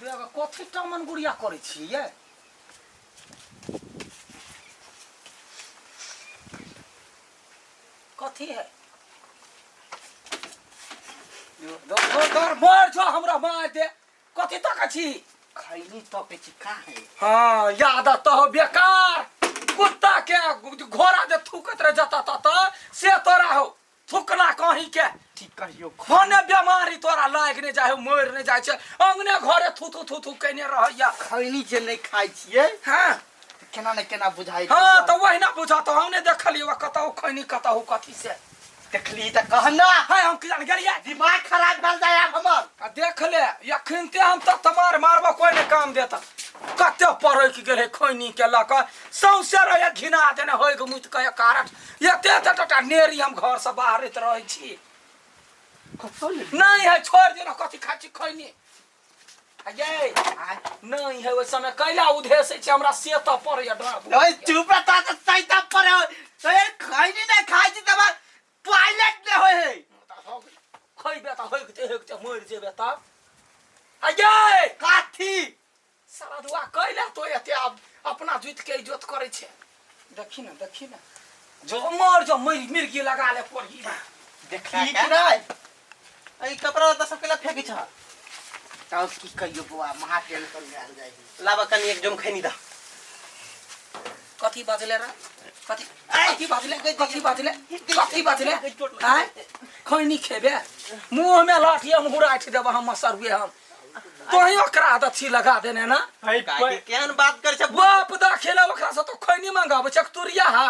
कथी टमन गुड़िया करै छियै कथी है मर जो हमरा मार दे कथी तक छी खैनी तकै छी का है हाँ याद तो हो बेकार कुत्ता के घोड़ा जे थूकत रह जाता तत से तोरा हो थूकना कहीं के की कहियो खाने बीमारी तोरा लाग नहीं जाए मर नहीं जाए छै अंगने घरे थू थू थू थू केने रहैया खैनी जे नहीं खाइ छियै हाँ तऽ केना ने केना बुझाइ छै। हाँ तो वही ना बुझा तो हमने देखलिए कतहु खैनी कतहु कथी से देखली तऽ कह ना है हम की जान गेलिए दिमाग खराब भेल जाय आब हमर आ देख ले अखनते हम तऽ तमार मारबो कोई नहीं काम देता कते पड़ैक गेलै खैनी के लऽ कऽ सौंसे रहै घिना देने होइक मुति के कारट एते एते टटा नेरी हम घर से बाहरैत रहै छी कतौ ने नहीं है छोड़ देना कथी खाइ छी खैनी आ ये आय। नहीं है ओहि समय कैला उधेसै छै हमरा से तऽ पड़ैया डर ओए चुप रह तो सैता पर हो तो ये खैनी नहीं खाइ छी तब टॉयलेट नहीं होय है खैबे तऽ होइक होइक मरि जेबे तब आ ये काथी साला दुआ कैला तो एते आब अपना जुति के इज्जत करै छै देखी ना देखी ना जो मर जो मर मिर्गी लगा ले पड़ी देखली कि नहीं ई कपड़ा लत्ता सब केला फेंकै छ तब की कहियो बौआ महा टेंशन में आयल जाइ है। लाबा कनी एक जम खैनी दा कथी बाजले रे कथी कथी बाजले कथी बाजले कथी बाजले आय खैनी खेबे मुंह में लाठी हम हुराठि देब हम मसरुए हम तोही ओकरा आदत छी लगा देने ना काहे केहन बात कर छ बाप दा खेला ओकरा से तो खैनी मंगाबै छै तुरिया हा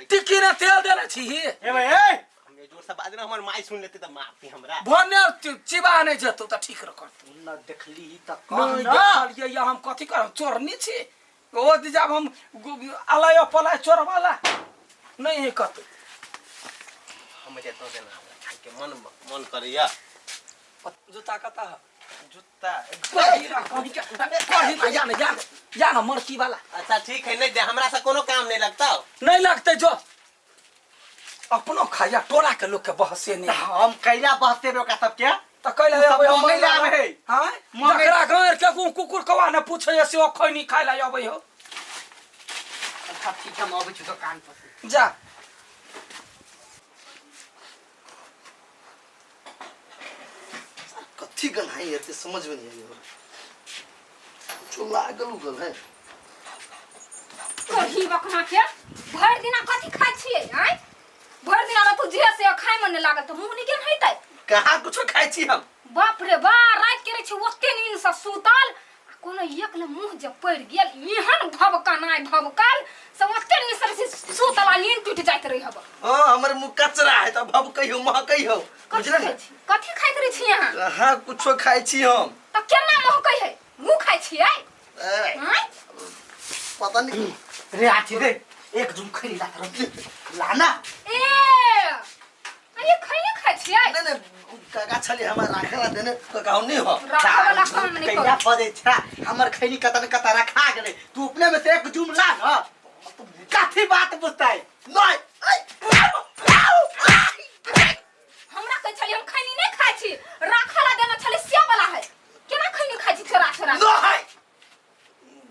टिक्की ने तेल देने छी ए भाई ए हम जोर से बाज ना हमर माई सुन लेते त मारती हमरा भने चिबा नहीं जेतौ तऽ ठीक रह करतौ न देखली तऽ कह नहीं न देखलियै या हम कथी करब चोरनी छी ओ जब हम अलाय पलाय चोरवाला नहीं है कतौ हम जेतो देना हमरा खाय के मन मन करैया जूता कतऽ है जूता कही ना कही के कही ना या ना या ना या ना मरकी वाला अच्छा ठीक है नहीं दे हमरा से कोनो काम नहीं लगता नहीं लगते जो अपनो खाया टोला के लोग के बहसे नहीं हम कैला बहते ओकरा सबके तऽ कैला उ सब अबै हम मंगै ला आबै है। हाँ मंगै- जकरा गाँव के कुकुर कौआ ने पूछे से ओ खैनी खाय ला अबै हो अच्छा ठीक है हम अबै छी दोकान पर से। जा कथी गन्हाई हेतै समझमे नहि आबि कुछो लागल उगल है कही बकना के भरि दिना कथी खाइ छियै आँय भरि दिना तू जे से खाय में नहि लागल तऽ मुँह निकेन हेतै कहाँ कुछो खाइ छी हम बाप रे बा राति के रहै छै ओते नींद से सुतल आ कोनो एक ले मुँह जे पड़ि गेल एहन भभकनाइ भभकल से ओते नींद से रहै छै सुतल आ नींद टूटि जाइत रहै हब हाँ हमर मुँह कचरा है तऽ भभकै हो महकै हो कथी बुझल खाइ ने छी कथी खाइत रहै छी अहाँ कहाँ कुछो खाइ छी हम तऽ केना महकै है मुँह खाइ छियै ए, आँय पता नहीं रे आठी रे एक जुम खैनी ला तर लाना ए आ ये खैनी खाइ छियै नहीं नहीं काका छली हमरा राखे ला देने काका हम नहीं हो राखऽ वाला काम नहि कैला करू बजै छ हमर खैनी कतन कत रखा गेलै तू अपने में से एक जुम ला न कथी बात बुझतै नहीं ऐ, हमरा कहै छलियै हम खैनी नहि खाइ छी राखऽ ला देने छलै से वाला है केना खैनी खाइ छी चोरा चोरा नहीं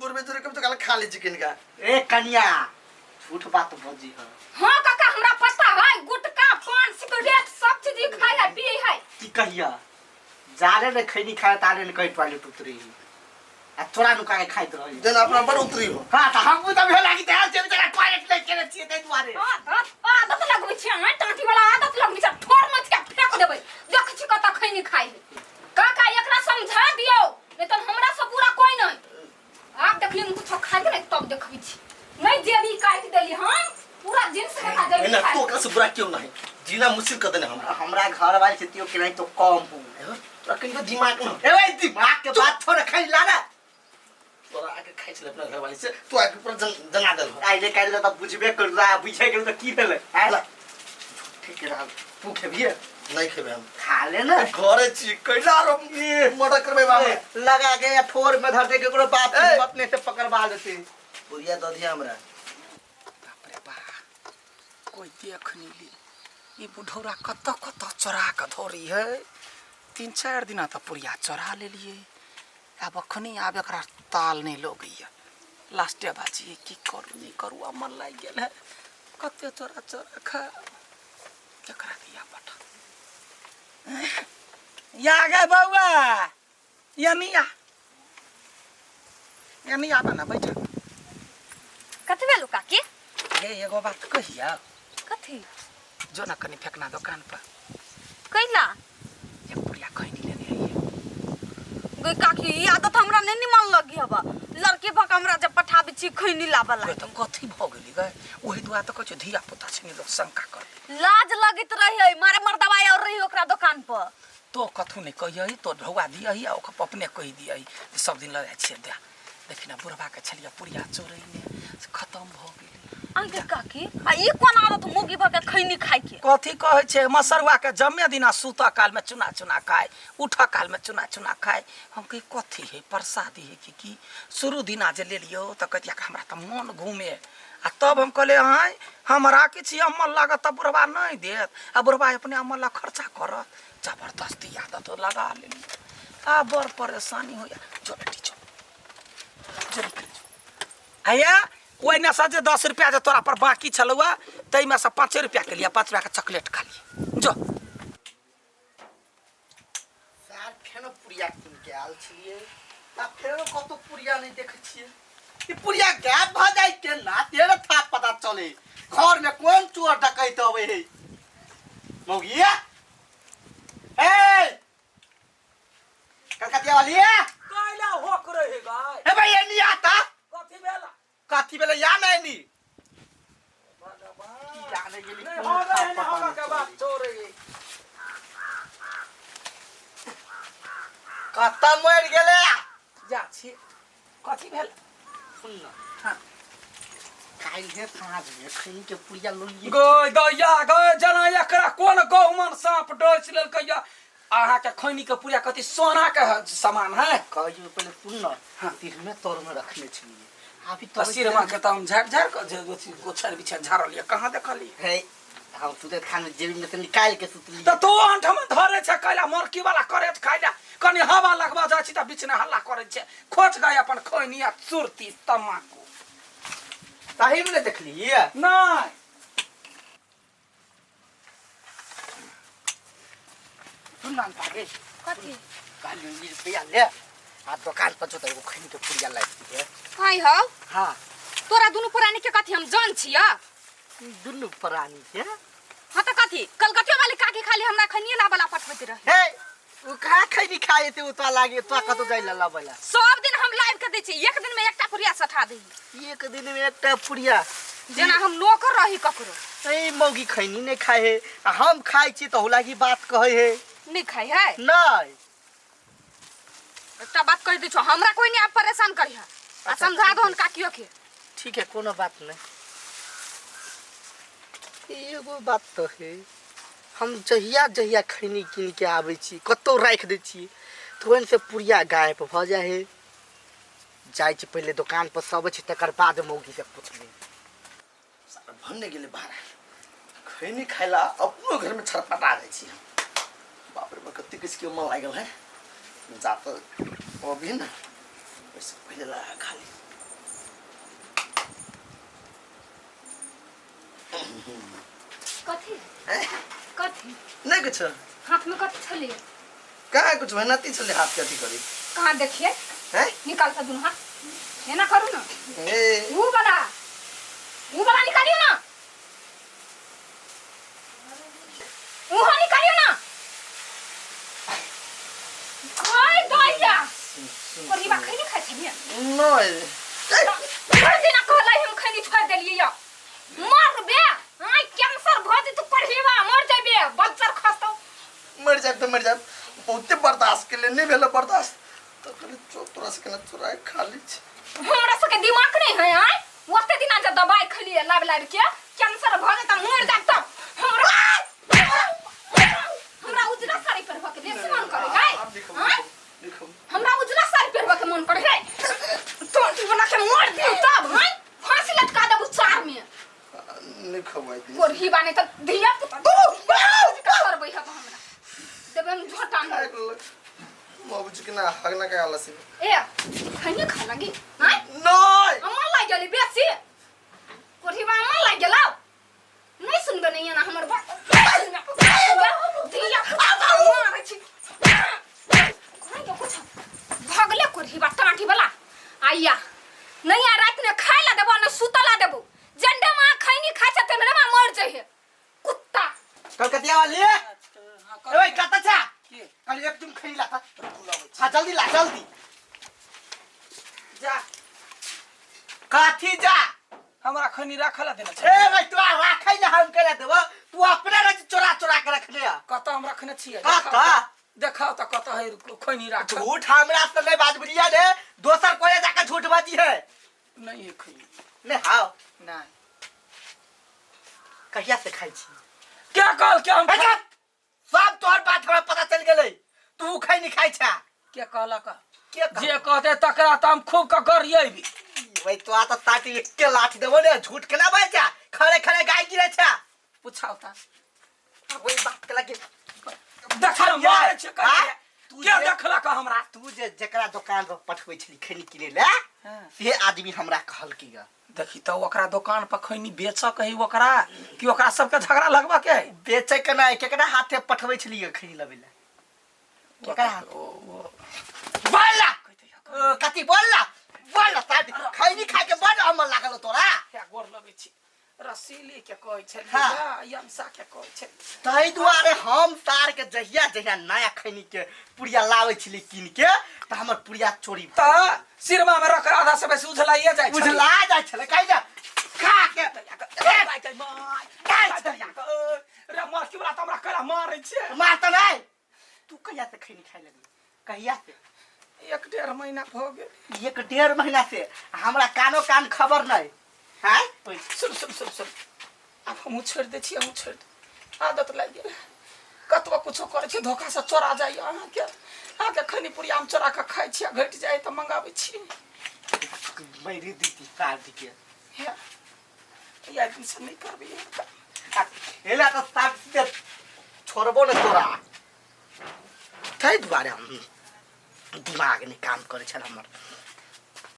बुढ़बे जोरे कब तो काल खा ली चिकन का ए कनिया झूठ बात बजी है हाँ काका हमरा पता है गुटखा पान सिगरेट सब चीज ई खाय है पिए है की कहिया जाले ने खैनी खाए ताले ने कहीं टॉयलेट उतरी आ तोरा नुका के खाइत रही देन अपना बड़ उतरी हो हाँ तऽ हमहूँ तऽ भेल लागि तऽ आयल छियै बेचारा टॉयलेट नहि केने छियै ताहि दुआरे आदत आदत लगबै छै अहाँ टाँटी वाला आदत लगबै छै ठोर मच के फेंक देबै देख छी कतऽ खैनी खाइ है काका एकरा समझा दियौ नहीं तऽ हमरा से बुरा कोई नहीं आब देखली हम कुछो खाइ के नहीं तब देखबै छी नहीं जेबी काटि देली हम पूरा जींस में जेबी ना काटि तो ओकरा से बुरा क्यों नहीं जीना मुश्किल कर देने हमरा हमरा घर वाले से त्यो केनाही तो कम हो तोरा कनिको दिमाग न ए भाई दिमाग के बात छोड़ खैनी ला ना तोरा आके खाइ छलै अपना घरवाली से तू आके पूरा जना देल आइले काल्हि तऽ बुझबे करू आ बुझे गेलू तऽ की भेलै आइ ला। ठीक रहल तू खेबिहे नहीं खेबे हम खा ले ना घरे छी कैला रो मर्डर करबे बाबा लगा के या ठोर में धर दे के ओकरो बाप ए। अपने से पकड़वा देते पुरिया दऽ दिया हमरा बाप रे बा कोई देख नहीं ली ई बुढ़ौरा कतऽ कतऽ चोरा कऽ धोरी है तीन चारि दिना तऽ पुरिया चोरा लेलियै आब अखनी आब एकरा ताल नहि लगैया लास्टे बाजी की करू नहि करू आब मन लागि गेल है कते चोरा चोरा खा केकरा दिया पठा या गे बौआ या नहीं आ या नहीं आबा ना बैठ कथी भेलो काकी हे एगो बात कहिया कथी जो ना कनी फेकना दुकान पर कैला एक पुड़िया खैनी लेने आइए गई काकी ई आदत हमरा नहीं निमन लगी हबा लड़की भक हमरा जब पठाबे छी खैनी लाबला गए तो कथी भ गेली गए वही दुआ तो कहै छौ धिया पुता छै लोग शंका कर लाज लगैत रहे मारे मर्दवा और रही ओकरा दुकान पर तो कथू नहीं कहियही तो ढौआ दियही आ ओकर अपने कहि दियही जे सब दिन लऽ जाइ छियै दए देखी ना बुढ़बा के छलियै पुड़िया चोरैने से खतम भऽ गेलै आंगे काकी आ ई कोन आदत मुगी भक खैनी खाइ के कथी कहै छै मसरुआ के जमे दिना सुतऽ काल में चुना चुना खाय उठऽ काल में चुना चुना खाय हम कही कथी है प्रसादी है कि की शुरू दिना जे लेलियो तऽ कहतिया हमरा तऽ मन घूमे आ तब हम कहलियै आँय हमरा किछु अमल लागत तऽ बुढ़बा नहि देत आ बुढ़बा अपने अमल ला खर्चा करत जबरदस्ती आदत लगा लेलियै आ बड़ परेशानी होइया जो बेटी जो जो निकल जो आया ओहिमे से जे 10 रुपया जे तोरा पर बाकी छलौआ ताहिमे से 5 रुपया के लिया 5 रुपया के चॉकलेट खा लिया जो सार फेनो पुड़िया कीन के आयल छलियै आ फेरो कतौ पुड़िया नहि देखै छियै ई पुड़िया गायब भऽ जाइ के ना तेरे था पता चले घर में कोन चोर डकैत अबै है मौगिया ए कलकतिया वाली कैला होक रहे गाय ए भाई एनी आता कथी भेला कथी भेलै या ना एनी की जाने गेली नहीं कोन होगा था है ना पता होगा नहीं के चले। बाप चोरे कतऽ मरि गेलै जा छी कथी भेल सुन न हाँ। काल्हि साँझमे खैनी के पुड़िया लोलिए गय दैया गय जना एकरा कोन गहुमन साँप डसि लेलकै या अहाँके खैनी के पूरा कथी सोना के सामान है कहियो पहिले सुन न हाँ। सिरमे तरमे रखने छलियै अभी तऽ सिरमा के तऽ हम झाड़ि झाड़ि कऽ जे अथी गोछारि बिछारि झाड़लियै कहाँ देखलियै हे हम सुतैत खान जेबी में से निकाल के सुतली तऽ तू ओहन धरे छै कैला मरकी वाला करे खाइला कनि हवा लगबा जाइ छी तऽ बीच में हल्ला करै छै खोज गए अपन खैनी आ सुरती तमाकू सही में नहीं देखली नहि सुन ना भागे कथी काल्हि ई रुपया ले आ दुकान पर जो एगो खैनी के पुड़िया लाबि दिहे हाय हौ हाँ तोरा दुनू प्राणी के कथी हम जान छिया दुनू प्राणी के हाँ तऽ कथी कलकतियो वाली काकी खाली हमरा खनिए लाबला पठबैत रहे हे उ कहाँ खैनी खाए थे उ तो लागे तो कतौ जाइ ला लाबैला सब दिन हम लाइव के दै छी एक दिन में एकटा पुड़िया सठा दही एक दिन में एकटा पुड़िया जेना हम नौकर रही ककरो ए मौगी खैनी नहीं खाए है आ हम खाइ छी तऽ लागी बात कहै है नहीं खाई है नहीं एकटा बात कहि दै छौ हमरा कोई नहीं आब परेशान करिहा आ अच्छा, समझा ठीक दहन काकियो के ठीक है कोनो बात नहीं एगो बात तो है हम जहिया जहिया खैनी कीन के आबै छी कतौ राखि दै छी तऽ ओहिसँ से पुड़िया गायब भऽ जाइ है जाइ छी पहिले दोकान पर सब छै तकर बाद मौगी से पुछबै भन्ने गेलै बाहर खैनी खाइला अपनो घरमे छटपटा जाइ छी हम बाप रे बा कते किछुके मन लागल है जा तऽ अभी ने ओहिसँ पहिले लगा खाली कथी कथी नहि किछु हाथ में कथी छलै कहाँ कुछ मेहनती छलै हाथके अथी करी कहाँ देखिए हैं निकाल के दुनू हाथ एना करू ना ए ऊ वाला ऊ वाला निकालियो ना ऊहा निकालियो ना ओए दैया कोरिबा खैनी खाइ छलियै नहि भरि दिना कहलै हम खैनी छोड़ि देलियै यऽ मरबे आइ कैंसर भऽ जेतौ पढ़ेबा मर जेबे बच्चर खसतौ मरि जायब तऽ मरि जायब बहुते बर्दाश्त के लिए नहि भेल बर्दाश्त तऽ कहली चो तोरा से केना चोरा के खा लै छी हमरा सबके दिमाग नहीं है आइ ओते दिना जे दवाई खेलियै लाब लाब के कैंसर भऽ जेतौ मर जायब तब हमरा हमरा उजला साड़ी पहिरबा के बेसी मन करे है आब लिखब आँय? लिखब हमरा उजला साड़ी पहिरबा के मन करे है तो बना के मर दियौ तब आँय फांसी लटका देबू चार में नहि खवाइ दिए कोढ़ी बाने त धिया पुता करबै हम हमरा देबै हम झोटा में बाबूजी के ना हगना के आला से। ए खैनी खा लगी आय? नहीं। अमर लाग गेली बेसी कोठीबा अमर लाग गेलौ। नहीं सुनबे नहीं ना हमर बात, नहीं सुनबे दिया मारै छी कोन के कुछ भगले कोठीबा टाँटी वाला आइया नहीं आ रात में खाय ला देबो न सुतला देबो जंडे मां खैनी खाय छ तेमरे मां मर जइहे कुत्ता। कलकतिया वाली ए भाई कत छा? के? कल एक तुम खैनी लाता। हां जल्दी ला जल्दी जा। काथी जा? हमरा खैनी राखला देने छै। ए भाई तू राखै ला हम केला देबो, तू अपने रख चोरा चोरा के रखले आ। कत हम रखने छियै? कत? देखाओ त कत है खैनी राखल। झूठ हमरा से नहीं बाज बुझिया रे, दोसर कोई जाके झूठ बाजी है। नहीं है खैनी। नहीं हाओ। नहीं। कहिया से खाई छी? क्या कहल क्या हम? अच्छा, सब तोहर बात हमरा पता चल गेलै, तू खैनी खाई छा। के कहला का? के कहला? जे कहते तकरा त हम खूब क गरियेबी। भाई तो आता साटी के लाठी देबो ने, झूठ केना बाजै छा? खड़े खड़े गाय गिरै छा। पूछाओ ता। वही बात के लगे देखा मारे छै हाँ? कहिया। के देखला का हमरा? तू जे जकरा दुकान पर पठबै छली खैनी किनै ले, हाँ। से आदमी हमरा कहलकी ग। देखी त ओकरा दुकान पर खैनी बेचऽ के है ओकरा कि ओकरा सबके झगड़ा लगबा के है? बेचै के नहि, केकरा हाथे पठबै छली ग खैनी लबै ले? केकरा हाथे? बोल ना। कथी बोल ना? बोल ना, साथी। खैनी खाय के बड़ अमल लागल तोरा। क्या गोर लगै छी? रसीली के कहै छै, हाँ। यमसा के कहै छै। ताहि दुआरे हम सार के जहिया जहिया नया खैनी के पुड़िया लाबै छली कीन के, त हमर पुड़िया चोरी त सिरमा में रख आधा से बेसी उझलाइए जाइ छलै। उझला जाइ छलै, कहि जा खा के रे मार की वाला त हमरा करा मारै छै। मार त नहि। तू कहिया से खैनी खाय लगली? कहिया से? 1.5 महीना भ गेल। 1.5 महीना से हमरा कानो कान खबर नहि। हैं? सुन सुन सुन सुन, आब हमहूँ छोड़ि दै छी, हमहूँ छोड़ि दे, आदत लागि गेल। कतबो कुछो करै छी धोखा से चोरा जाइए। अहाँके अहाँके खैनी पुड़िया हम चोरा कऽ खाइ छी आ घटि जाइ तऽ मंगाबै छी। मेरी दीदी साथ के हे, या दिन से नहीं करबै। एला तऽ साथ से छोड़बो ने तोरा। ताहि दुआरे हम दिमाग नहि काम करै छल हमर।